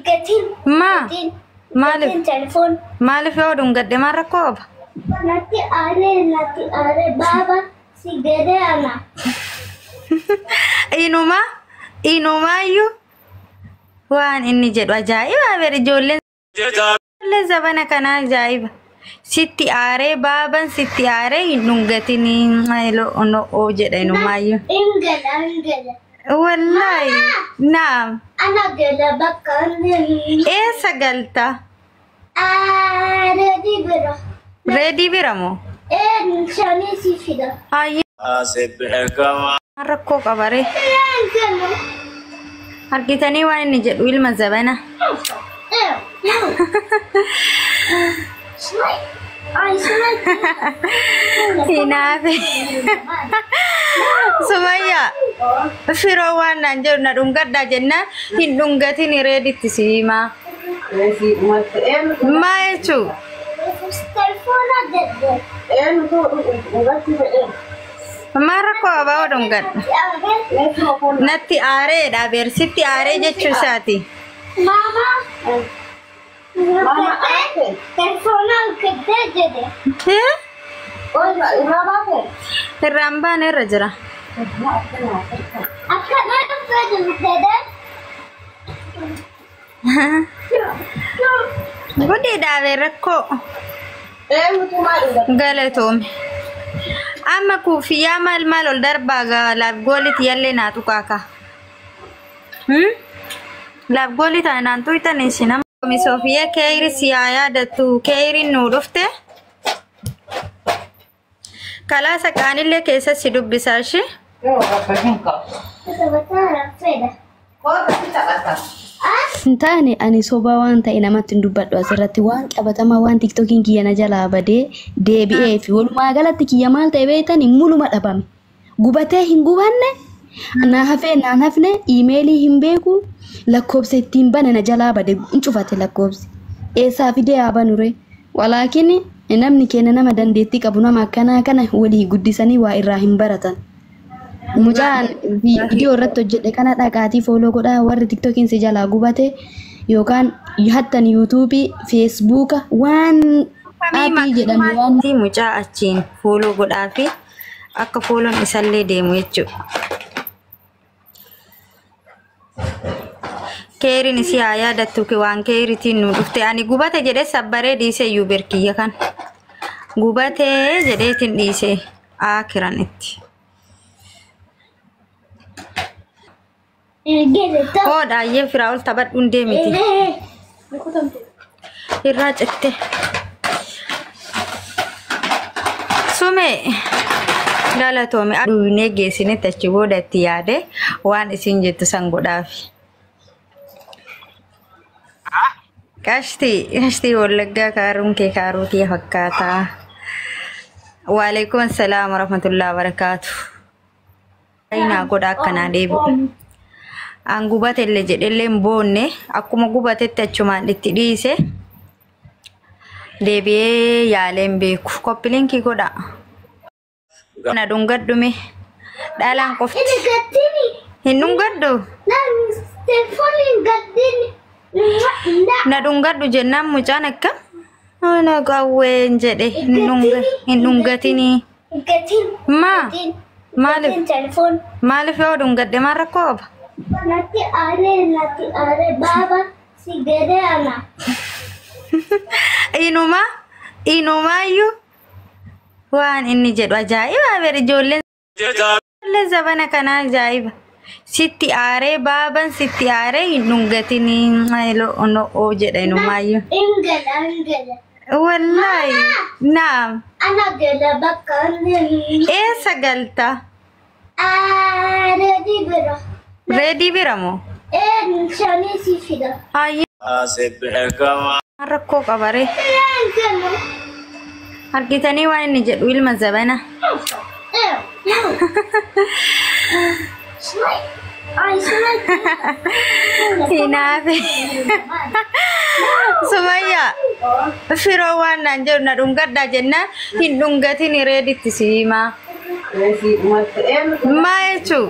Gatiin. Maa? Gatiin. Maaliif? Gatiin telefoon. Maaliif yoo dhungadhe maal rakkoo qaba? Natti aaree natti aaree baaba si gadee ana. Inuma inumaayyuu waan inni jedhu ajaa'iba ber ijoolleen ijoolleen zabana kanaa ajaa'iba. Sitti aaree baaban sitti aaree hin dhungatinii oo jedha inumaayyuu. Ingala ingala. Wallaahi naam. Ana gala bakka inni. Eessa galta? Reedii bira. Reedii bira moo? Ee shanii si fida. Hayyee rakkoo qaba ree. Ingala. Argitanii waan inni jedhu ilma zabana. Hinaafe. Sumayyaa firoo waan naan jedhu na dhungadhaa jennaan hin dhungatin reeditti si himaa. Maa jechuu? Maal rakkoo qabaa yoo dhungadha? Natti aareedha beersitti aaree jechuu isaati. Mama. Telefoona gadda jedhe. Eh? Irraan baane irra jira. Akka nama fedhu Godhee dhaabee rakkoo galatoome. Amma kuufiyyaa maal maal ol darbaa gaa laaf gooliti yallee naa tuqaaka. Laaf goolii taane naan tuytan isin amma. Soofiyyaa keeyri si haa yaadattu keeyriin nuu dhufte. Kalaasa qaanillee keessa si dubbisaa ishee. Hin taane ani sobaa waan ta'e namatti hin dubbadhu asirratti waan qabatamaa waan tiktookiin kiyya na jalaa badee deebi'ee fi walumaa galatti kiyya maal ta'e beektan muluma dhabame. Gubatee hin gubanne na hafee naan hafne iimeelii hin beeku lakkoobsa ittiin bane na jalaa bade hin cufate lakkoobsi. Eessaa fidee haa banure walaakin namni keenya nama dandeettii qabu nama akkanaa kana walii guddisanii waa irraa hin baratan. Mucaan viidiyoo irratti hojjedhe kana dhaqaatii fooloo godhaa warri tiktookiin si jalaa gubate yookaan hattan yuutuubii feesbuuka waan aappii jedhame waan Mucaa achiin fooloo godhaa fi akka fooloon isallee deemu jechuudha. Keeriin isii haa yaadattu waan keeritiin nu dhufte ani gubate jedhee sabbaree dhiisee iyyuu berkiyya kan gubatee jedheetiin dhiisee aakiran itti. Oo dhaayyee firaa ol taphadhuun deemiti. Irraa citte. Sume galatoome duunee geessinetti achi booda itti yaade waan isin jettu san godhaafi. Qashtii qashtii wallaggaa kaaruun kee kaaruu kee fakkaataa. Waalaikum salaam warahmatullahi wabarakaatu. Naa godha akkanaa deebi'u. An gubatellee jedhellee hin boonne akkuma gubatetti achumaan itti dhiise deebi'ee yaalee hin beeku. Koppiliinkii godha. Na dhungadhume dhalaan qofti. Hin dhungadhu. Na dhungadhu jennaan mucaan akkam na qawween jedhe hin dhungatinii. Maa? Maaliif? Maaliif yoo dhungadhe maal rakkoo qaba? Natti aaree natti aaree baaba si gadee ana. Inuma inumaayyuu waan inni jedhu ajaa'iba ber ijoolleen ijoolleen zabana kanaa ajaa'iba. Sitti aaree baaban sitti aaree hin dhungatinii oo jedha inumaayyuu. Ingala ingala. Wallaahi naam. Ana gala bakka inni. Eessa galta? Reedii bira. Reedii bira moo? Ee shanii si fida. Hayyee rakkoo qaba ree. Argitanii waan inni jedhu ilma zabana. Hinaafe. Sumayyaa firoo waan naan jedhu na dhungadhaa jennaan hin dhungatin reeditti si himaa. Maa jechuu?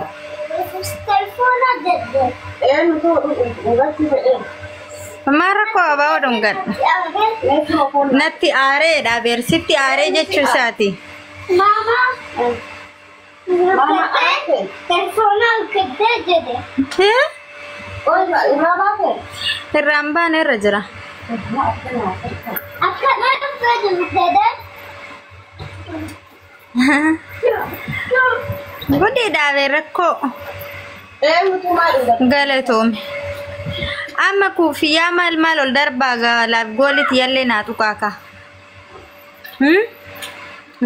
Maal rakkoo qabaa dhungadha. Natti aareedha beer sitti aaree jechuu isaati. Mama. Telefoona harkattee jedhe. Eh? Irraan baane irra jira. Akkana fedhu jedhe. Godheedha beer rakkoo. Galatoome. Amma kuufiyyaa maal maal ol darbaa gaa laaf gooliti yallee naa tuqaaka.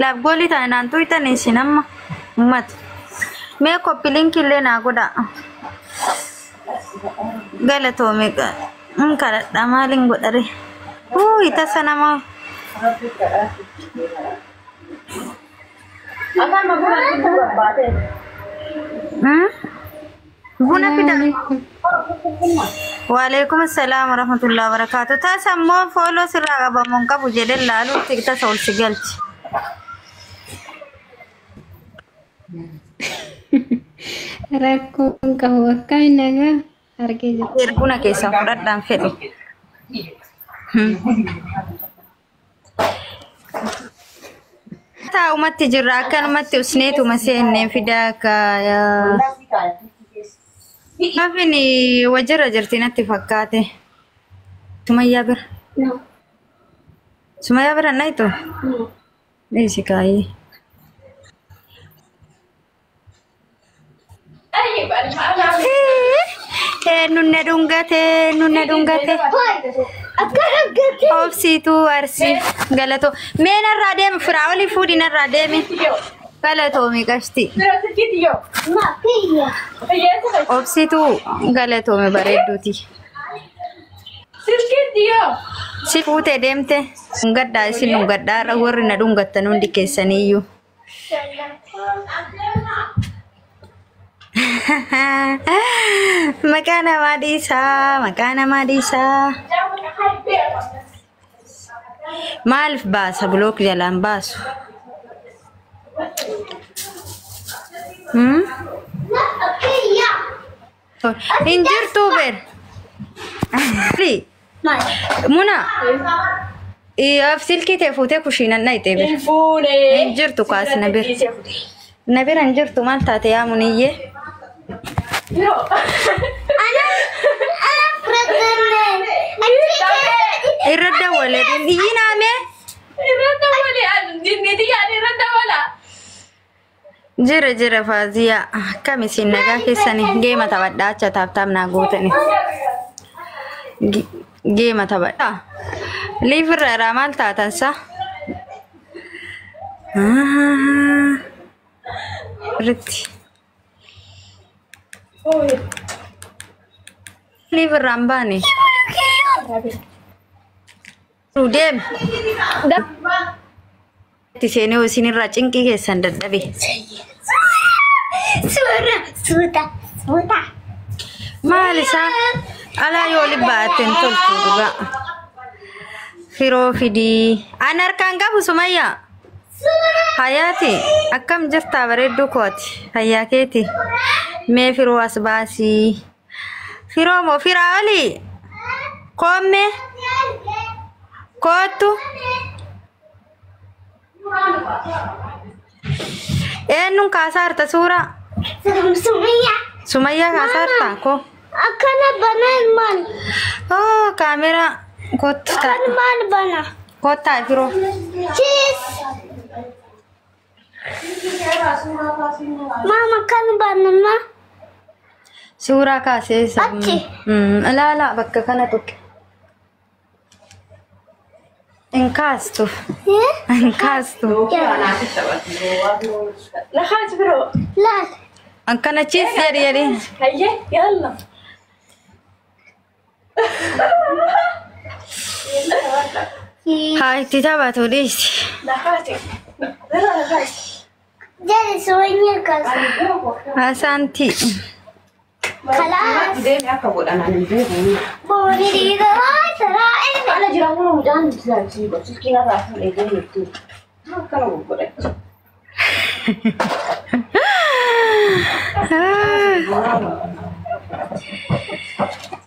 Laaf goolii taane naan tuytan isin amma ummata. Mee koppiliinki illee naa godha. Galatoome hin kadhadha maaliin godhare. Uu tasa nama. Buna fida. Waalaikum assalam warahmatullahi wabarakatuh. Tasa immoo fooloo sirraa qabamu hin qabu jedhee laaluutti tasa ol si galchi. Rakkoon qabu akkamiin nagaa argee jira. Buna keessaa fudhadhaan fedhu. Taa'umatti jirra akkanumatti usneetuma seennee fidaa akka Hafin wajjirra jirti natti fakkaate. Sumayyaa bira. Sumayyaa bira nayitu? Dhiisi kaayee. Nunne dhungate nunne dhungate. Akkana gate. Obsiituu arsii galatoo. Mee narraa deemi firaa olii fuudhi narraa deemi. Galatoomi qashti. Ma kiyya. Obsiituu galatoomi bareedduuti. Si fuutee deemte dhungadhaa isin dhungadhaa warri na dhungattan hundi keessaniiyyuu. Maqaa namaa dhiisaa maqaa namaa dhiisaa. Maaliif baasa bulook jalaan baasu? Ma kiyya. Hin jirtuu ber. Muna. Silkii tee fuutee kushiinan dhayxee bir. Hin jirtu kaas na bir. Na bira hin jirtu maal taate yaa muniyyee? Ana ana fudhatame. Irra dawwalee iyyinaame. Jira jira faaziyaa akkam isin nagaa keessanii geema taphadhaa acha taaptaap naa gootani. Geema taphadhaa. Liifirra irraa maal taatan sa? Irratti. Liifirraa hin baane. Deem. Itti seenee isinirraa cinqii keessan dadhabe. Suura suuta suuta. Maal isaa alaa yoo libbaatte hin toltu dhugaa. Firoo fidii. An harkaan qabu Sumayyaa. Hayaati akkam jirtaa bareedduu kooti. Fayyaa keeti. Mee firoo as baasii. Firoo moo firaa olii? Koommee? Koottu? Eenyuun kaasaa harta suuraa? Sumayyaa. Sumayyaa kaasaa harta koo? Akkana banaan maal? Oh, kaameraa kottu ta'a. Akkana maal bana? Kottaa firoo. Cheese. Mama kan bana ma? Suuraa kaasee isa. Achi. Ilaala bakka kana tuqe. Hin kaastu. Hin kaastu. Laal. Akkana chiis jedhi jedhi. Haa itti taphatu dhiisi. Jedhi sumayyaa kaasa. Asaanti. Kalaas. Boori garaa taraa eme.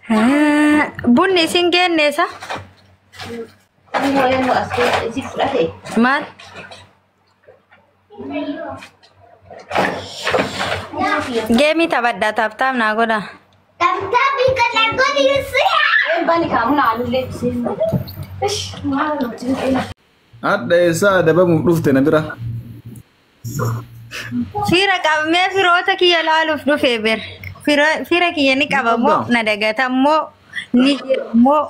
Bunni isin geenneesa? Maal? Geemii taphadhaa taaptaap naa godha. Tap-tappii kana godhi. Hadha eessaa adabamuuf dhufte na bira? Fira qabamee firoota kiyya laaluuf dhufe bir. Fira kiyya ni qabamoo na dagatammoo ni jiramoo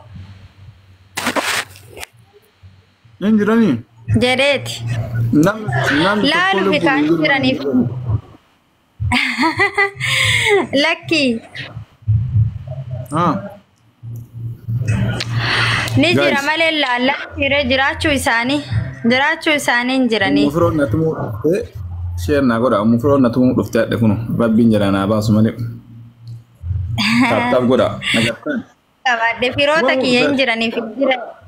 Hin jiranii? jedheeti. Namni Laaluuf tokko kan lubbuun hin jiraniif. jiru. Lakki Ah, ni jira Guys. malee laallaa fira jiraachuu isaanii hin jiranii. Ummu firoon na tumuu dhuftee share naa godha. Ummu firoon na tumuu dhuftee hadhe kunu rabbiin jedha naa baasu malee. Taap taap godha. Nagartaan. Qabaadhe firoota kiyya hin jiraniif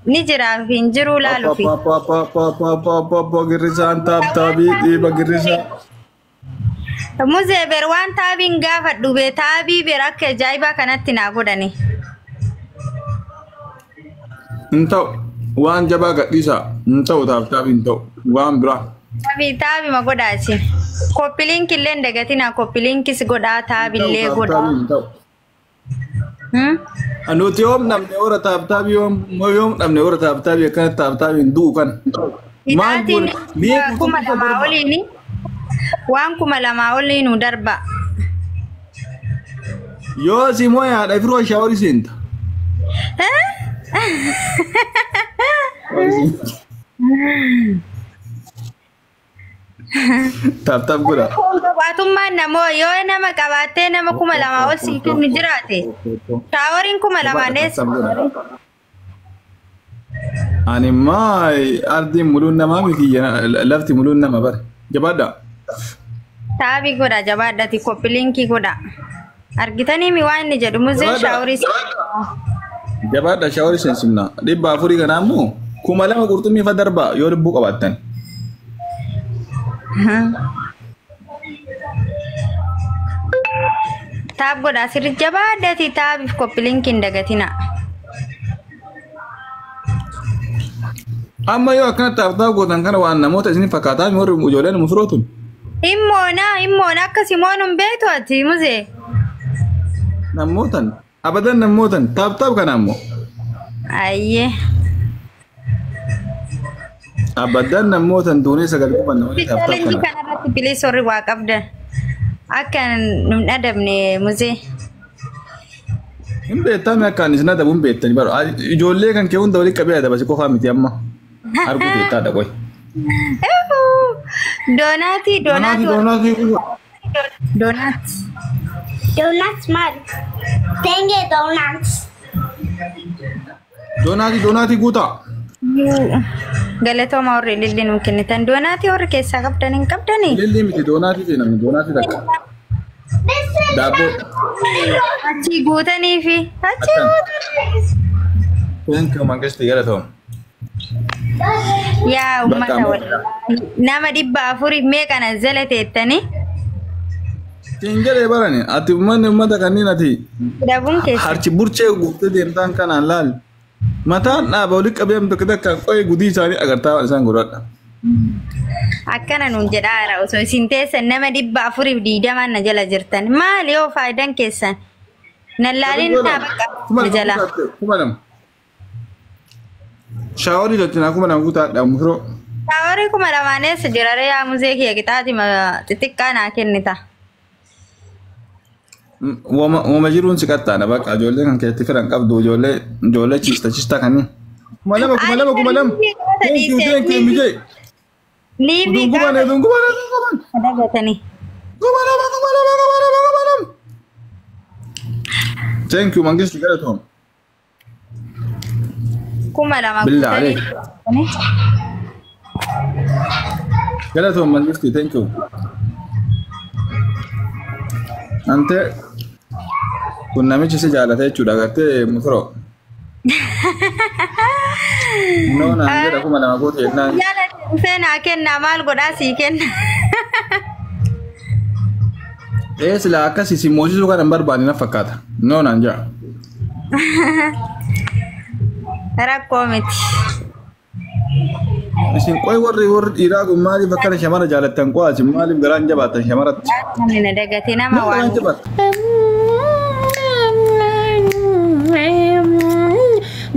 ni jiraaf hin jiruu laaluufi. Pa pa pa pa pa pa pa girrisaan taap taabii dhiiba girrisaa. Muzee ber waan taabiin gaafadhu bee taabii ber akka ajaa'ibaa kanatti naa godhani. Hin ta'u waan jabaa gadhiisaa hin ta'u taap taabii hin ta'u waan biraa. Taabii taabima godhaasi. Koppiliinki illee hin dagatinaa koppiliinkis godhaa taabillee Taap godhaa. taabii hin ta'u. Nuti yoom dhabne hora taap taabii yoom dhabne hora taap taabii akkana taap taabiin du'u kana. Maal Isaatiin goone mee 2000 oliini waan 2000 olii nu darba. Yoo si mooyaadha firoo shaaworii seenta. Taap taap godha. Qabaatummaan namoo yoo nama qabaattee nama 2000 ol sii kennu jiraate shaaworiin 2000 eessa? Ani maa ardiin muluun namaa miti lafti muluun nama bare. Jabaadha. Taabii godha jabaadhati koppiliinkii godha. Argitanii mi waan inni jedhu muzeen shaaworii. Jabaadha shaaworii seensifna. 400 kanaa immoo 2000 qurxummii fa darbaa yoo lubbuu qabaattan. Taab godha sirri jabaadhati taabiif koppiliinkii hin dagatina. Amma yoo akkana taap taap gootan kana waan namoota isin fakkaataa warri ijoolleen mufrootun. Himmoona akka simoon hin beektu ati muzee. Namootan abadan namootan taap taap kana ammoo. Ayyee. Abadan namootan duunee sagal quban namoonni taap taap Challenge kana. kanarratti bilis warri waa qabdan. Akka nun adabne muzee. Hin beektami akka ani isin adabu hin beektani bara. Ijoollee kan kee hunda walitti qabee adaba si qofaa miti amma. Arguu teettaadha qoy. Doonaati doonaati Doonaatii doonaati. Donuts maal? Tenge donuts. doonaatii doonaatii guutaa. Galatooma warri ililli nuu kennitan doonaatii warri keessaa qabdan hin qabdanii. Ililli miti doonaatii ta'e namni doonaatii takka. Daabboo. Achii guutanii fi achii Akkam. guutanii. Thank you Mangisti galatoom. Yaa uummata Bakka wallaahi nama 400 meeqa na jala teettanii Siin jedhee barani ati uummanni uummata kanneen ati dhabuun keessa. harchi burchee guuttee deemtaan kanaan laal. Mataan dhaaba walitti qabee tokko takka qo'ee gudii isaanii agartaa waan isaan godhadha. Akkana nuun jedhaara osoo isin teessan nama 420 na jala jirtan maali yoo faayidaan keessan nallaalin naa bakka na jala. 2000. Shaaworii jechuun 2000 guutaadha mufiroo. Shaaworii 2000 eessa jira ree yaa muzee kiyya qixaati xixiqqaa naa kennita. Wama jiruun si qaxxaadha bakka ijoollee kan keetti firan qabdu ijoollee ijoollee ciista ciista kanneen. 2000 2000 2000. Thank you thank you mijee. Liivii Dungumane gaafa dungumane dungumane. dagatanii. 2000 2000 2000 2000. Thank you Mangisti galatoom. 2000 Billah guutanii. aleek. Galatoom Mangisti thank you. Ante kun namichi si jaalata jechuudha agartee mufiroo. No naan jedha 2000 goote jennaan. Jaalate dhufee naa kennaa maal godhaa sii kenna. Ee silaa akkasii si moosisuu kan hin barbaanne na fakkaata. No naan jedha. Rakkoo miti. Isin qoy warri dhiiraa kun maaliif akkana shamara jaalattan qo'aa isin maaliif garaan jabaattan shamaratti? Namni na dagate nama Maal waan garaan jabaattan?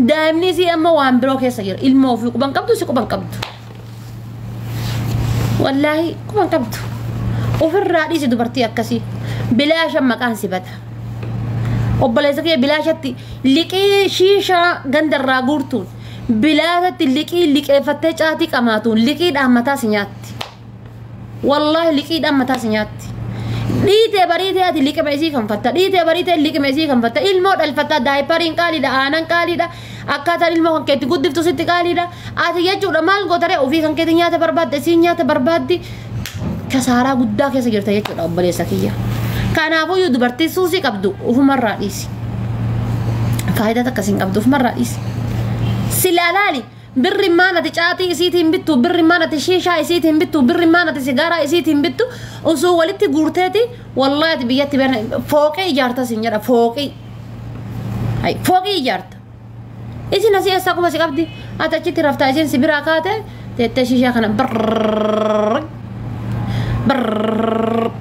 Daa'imni isii amma waan biroo keessa jira. Ilma ofii quban qabdu si quban qabdu. Wallaahi quban qabdu. Ofirraa dhiisi dubartii akkasii. Bilaashan maqaan si bada. Obboleessa kee bilaashatti liqii shiishaa gandarraa guurtuun bilaashatti liqii liqeeffattee caatii qamaatuun liqiidhaan mataa si nyaatti. Wallaahi liqiidhaan mataa si nyaatti. Dhiitee bariitee ati liqima isii kanfatta. Dhiitee bariitee liqima isii kanfatta. Ilmoo dhalfatta. Daayipariin qaaliidha. Aanan qaaliidha. Akkaataan ilmoo kan keetti guddiftu sitti qaaliidha. Ati jechuudha maal gootaree ofii kan keetti nyaata barbaadde isiin nyaata barbaaddi. Kasaaraa guddaa keessa jirta jechuudha obboleessa kiyya. Kanaafuyyuu dubartii suusii qabdu ofumarraa dhiisi. Faayidaa takka siin qabdu ofumarraa dhiisi. Silaa laali birri maan ati caatii isiitiin bittu birri maan ati shiishaa isiitiin bittu birri maan ati sigaaraa isiitiin bittu osoo walitti guurteeti wallaahi ati biyyatti bana fooqee ijaarta siin jedha fooqii. Hay fooqii ijaarta. Isin asii eessaa quba si qabdi ati achitti raftaa isin si biraa kaate teettee shiishaa kana brrrr brrrr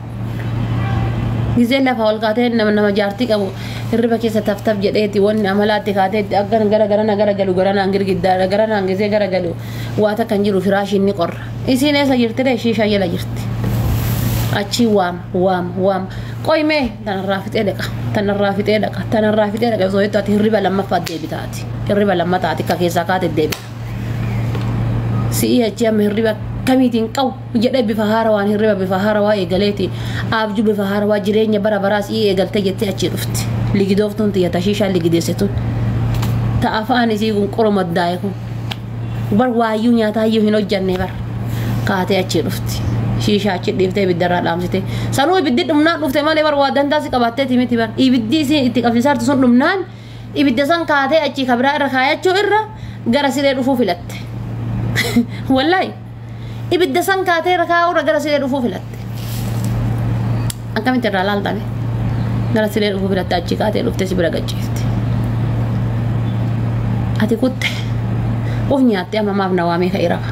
gisee lafa ol kaatee nama nama jaartii qabu hirriba keessa taftaf jedheeti wanni amalaatti kaateetti akkan gara garana gara galu garanaan girgiddaadha garanaan gisee gara galu waa takka hin jiru firaashiin ni qorra. Isiin eessa jirti ree shiishaa jala jirti. Achi waam waam waam qoyimee tanarraa fixee dhaqa tanarraa fixee dhaqa tanarraa fixee dhaqa osoo jettu ati hirriba lammaffaa deebitaati hirriba lammataati akka keessaa kaate deebita. Si'ii achi amma hirriba kamiitiin qabu jedhee bifa haarawaan hirriba bifa haarawaa eegaleeti abjuu bifa haarawaa jireenya bara baraa si'ii eegaltee jettee achi dhufti. Ligidooftuun xiyya tashiishaan ligideessituun ta'a afaan isii kun qoroma daa'e kun bar waayyuu nyaataayyuu hin hojjanne bar kaatee achi dhufti. Shiishaa achi dhiiftee ibiddarraa dhaamsite. Sanuu ibiddi dhumnaan dhufte malee bar waa dandaasi qabaatteeti miti bar ibiddi isiin itti qabsiisaartu sun dhumnaan ibidda san kaatee achi kabiraa irra kaayachuu irra gara siree dhufuu filatte. Wallaahi ibidda san kaatee irra kaa'uu irra gara siree dhufuu filatte. Akkamitti irraa laaltame? Gara siree dhufuu filatte achi kaatee dhuftee si bira gacciifte. Ati kutte of nyaatte amma maaf na waamee ka'ee rafa?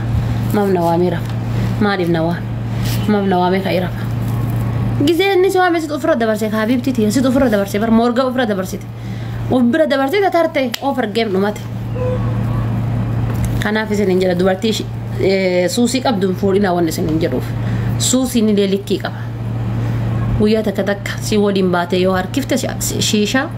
Maaf na waamee rafa? Maaliif na waame? Maaf na waamee ka'ee rafa? Gisee inni si waame situ ofirra dabarse habiibti tiyya situ ofirra dabarse bar moorga ofirra dabarsite. Of bira dabarsite tarte of argeem dhumate. Kanaaf isin hin jedha dubartii suusii qabdu hin fuudhinaa wanni isin hin jedhuuf. Suusiin illee likkii qaba. Guyyaa takka takka si waliin baatee yoo harkifte shiishaa